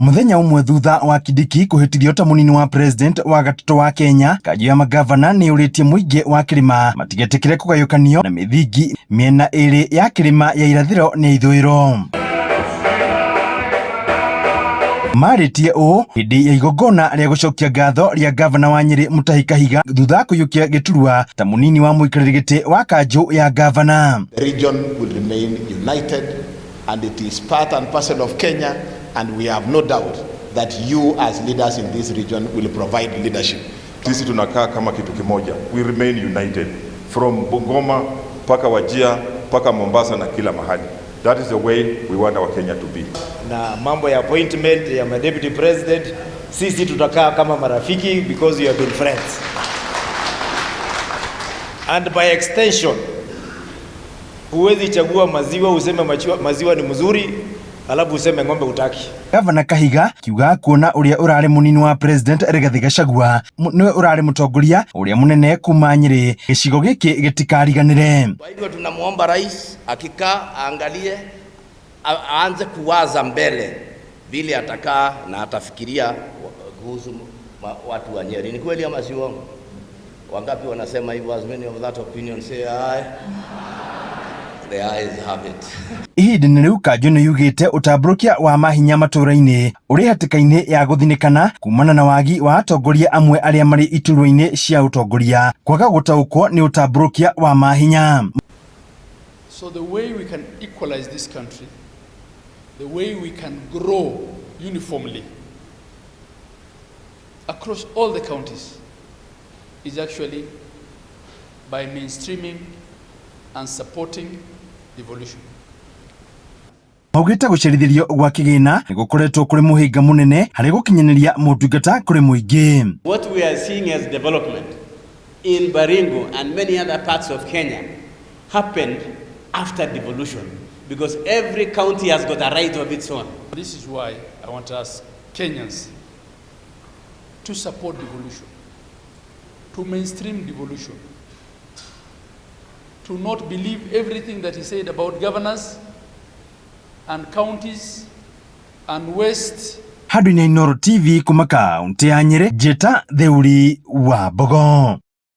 Mũthenya ũmwe thutha wa Kindiki kũhĩtithio ta mũnini wa president wa gatatũ wa Kenya, kanjũ ya magavana nĩ yũrĩtie mũingĩ wa kĩrĩma matigetĩkĩre kũgayũkanio na mĩthingi mĩena ĩrĩ ya kĩrĩma ya irathĩro na ithũĩro. Marĩtie ũũ hĩndĩ ya igongona rĩa gũcokia ngatho rĩa gavana wa Nyĩrĩ Mutahi Kahiga thutha wa kũiyũkia gĩturwa ta mũnini wa mũikarĩri gĩtĩ wa kanjũ ya gavana. The region will remain united and it is part and parcel of Kenya and we have no doubt that you as leaders in this region will provide leadership. Sisi tunakaa kama kitu kimoja, we remain united from Bungoma mpaka Wajir mpaka Mombasa na kila mahali. That is the way we want our Kenya to be. Na mambo ya appointment ya my deputy president, sisi tutakaa kama marafiki because we have been friends. And by extension, huwezi chagua maziwa useme machiwa, maziwa ni mzuri alafu useme ng'ombe utaki. Gavana Kahiga kiuga kuona uria urari munini wa president Rigathi Gachagua niwe urari mutongoria uria munene kuma Nyeri gicigo giki gitikariganire. Kwa hivyo tunamuomba rais akikaa aangalie, aanze kuwaza mbele vile atakaa na atafikiria kuhusu watu wa Nyeri. Ni kweli ama si uongo? Wangapi wanasema hivyo? As many of that opinion say aye. The ayes have it. Ihinda-inĩ rĩu kanjũ nĩ yugĩte ũtambũrũkia wa mahinya matũũra-inĩ ũrĩ hatĩka-inĩ ya gũthinĩkana kumana na wagi wa atongoria amwe arĩa marĩ iturwa-inĩ cia ũtongoria kwaga gũtaũkwo nĩ ũtambũrũkia wa mahinya. So the way we can equalize this country, the way we can grow uniformly across all the counties is actually by mainstreaming and supporting devolution. Maugĩte gũcerithĩrio gwa kĩgĩna nĩ gũkoretwo kũrĩ mũhĩnga mũnene harĩ gũkinyanĩria motungata kũrĩ mũingĩ. What we are seeing as development in Baringo and many other parts of Kenya happened after devolution because every county has got a right of its own. This is why I want us Kenyans to support devolution, to mainstream devolution, to not believe everything that is said about governors and counties and waste. Handũ-inĩ Inooro TV kuma kaunti ya Nyĩrĩ, Njĩta Theuri wa Mbogo.